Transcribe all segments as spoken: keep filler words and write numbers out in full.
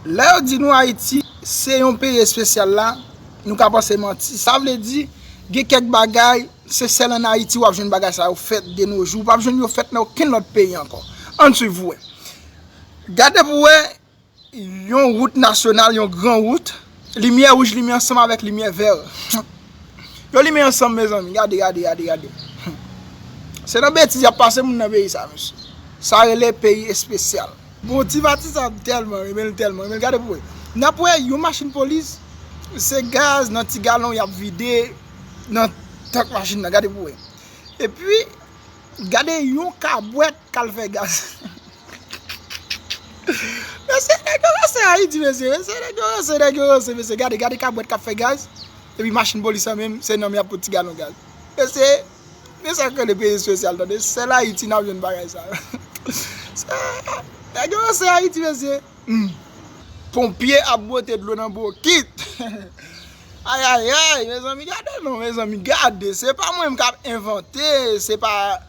Lè yo di nou Ayiti se yon peyi espesyal la, nou ka panse manti. Sa vle di, gen kèk bagay, se sèl ann Ayiti w ap jwenn bagay sa yo fèt de nos jours. W p ap jwenn yo fèt nan okenn lòt peyi ankò. Ann swiv pou wè. Gade pou wè, yon wout nasyonal, yon gran wout, limyè wouj limen ansanm avèk limyè vè. Yo limen ansanm, mezanmi. Gade, gade, gade, gade. Se nan betiz y ap pase moun nan peyi sa, mesye. Sa rele peyi espesyal. Bon, Ti Mati sa, m tèlman renmen l, tèlman renmen l. Gade pou wè. N ap wè yon machin polis, se gaz nan ti galon y ap vide nan tank machin nan. Gade pou wè. Epi, gade yon kabwèt k al fè gaz. Mesye, nèg yo ranse Ayiti, mesye. Mesye, nèg yo ranse, nèg yo ranse, mesye. Gade, gade kabwèt k ap fè gaz. Epi machin polis lan menm, se nan men y ap pot ti galon gaz. Mesye, men sa k rele peyi espesyal, tande. Sèl Ayiti n ap jwenn bagay sa yo. Nèg yo ranse Ayiti, mesye. Hmm. Ponpye ap bwote dlo nan bokit. Ayayay, mezanmi, gade non, mezanmi, gade. Se pa mwen menm k ap envante, se pa,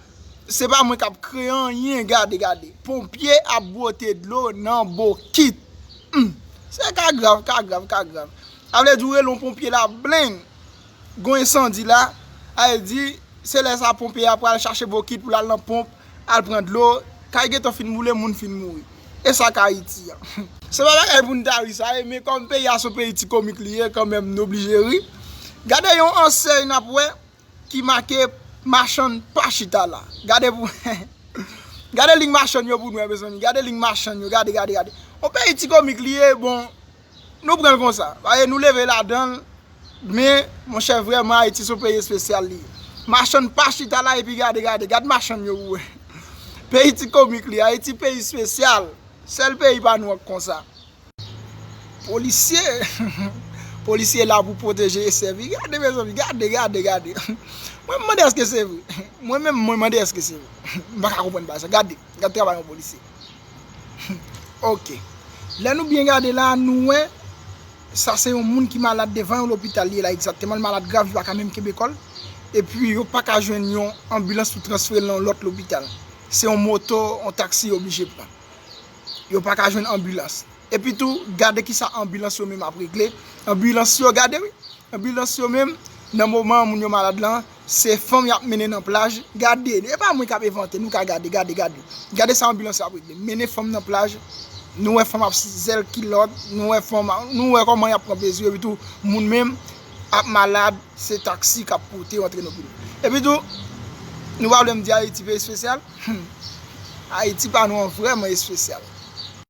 se pa mwen k ap kreye anyen, gade, gade. Ponpye ap bwote dlo nan bokit. Hmm. Se ka grav, ka grav, ka grav. Sa vle di w rele yon ponpye la, bling. Gon ensandi la, sa vle di, se lè sa ponpye a pral chache bokit pou l al nan ponp, al pran dlo, kay gentan fin boule, moun fin mouri. E sa k Ayiti a. Se pa bagay pou n ta ri sa ye, men kòm peyi a se yon peyi ti komik li ye, kanmenm, n oblije ri. Gade yon ansèy n ap wè ki make machann pa chita la. Gade pou, gade liy machann yo pou n wè, mezanmi. Gade liy machann yo, gade, gade, gade. Yon peyi ti komik li ye, bon, nou pran l konsa. Paske nou leve ladan l, men, monchè, vrèman, Ayiti se yon peyi espesyal li ye. Machann pa chita la epi gade, gade, gad machann yo pou wè. Peyi ti komik li, Ayiti peyi espesyal. Sèl peyi pa nou an k konsa. Polisye, polisye la pou pwoteje e sèvi. Gade, mezanmi, gade, gade, gade. Mwen, m mande èske se vre. Mwen menm, mwen mande èske se vre. M pa ka konprann bagay sa. Gade, gad travay yon polisye. Ok. Lè nou byen gade la, nou wè, sa se yon moun ki malad devan yon lopital li ye la egzakteman. L malad grav, li pa ka menm kenbe kò l. Epi, yo pa ka jwenn yon anbilans pou transfere l nan yon lòt lopital. Se yon moto, yon taksi yo oblije pran. Yo pa ka jwenn anbilans. Epi tou, gade kisa anbilans yo menm ap regle. Anbilans yo, gade wi. Anbilans yo menm, nan moman moun yo malad lan, se fanm y ap mennen nan plaj. Gade, e pa mwen k ap envante, nou ka gade, gade, gade. Gade sa anbilans yo ap regle. Mennen fanm nan plaj, nou wè fanm ap zèl kilòt, nou wè fanm, nou wè kòman y ap pran plezi yo, epi tou, moun menm ap malad, se taksi k ap pote yo antre nan pi. Epi tou, nou pa vle m di Ayiti peyi espesyal? Hmm. Ayiti pa nou an vrèman espesyal.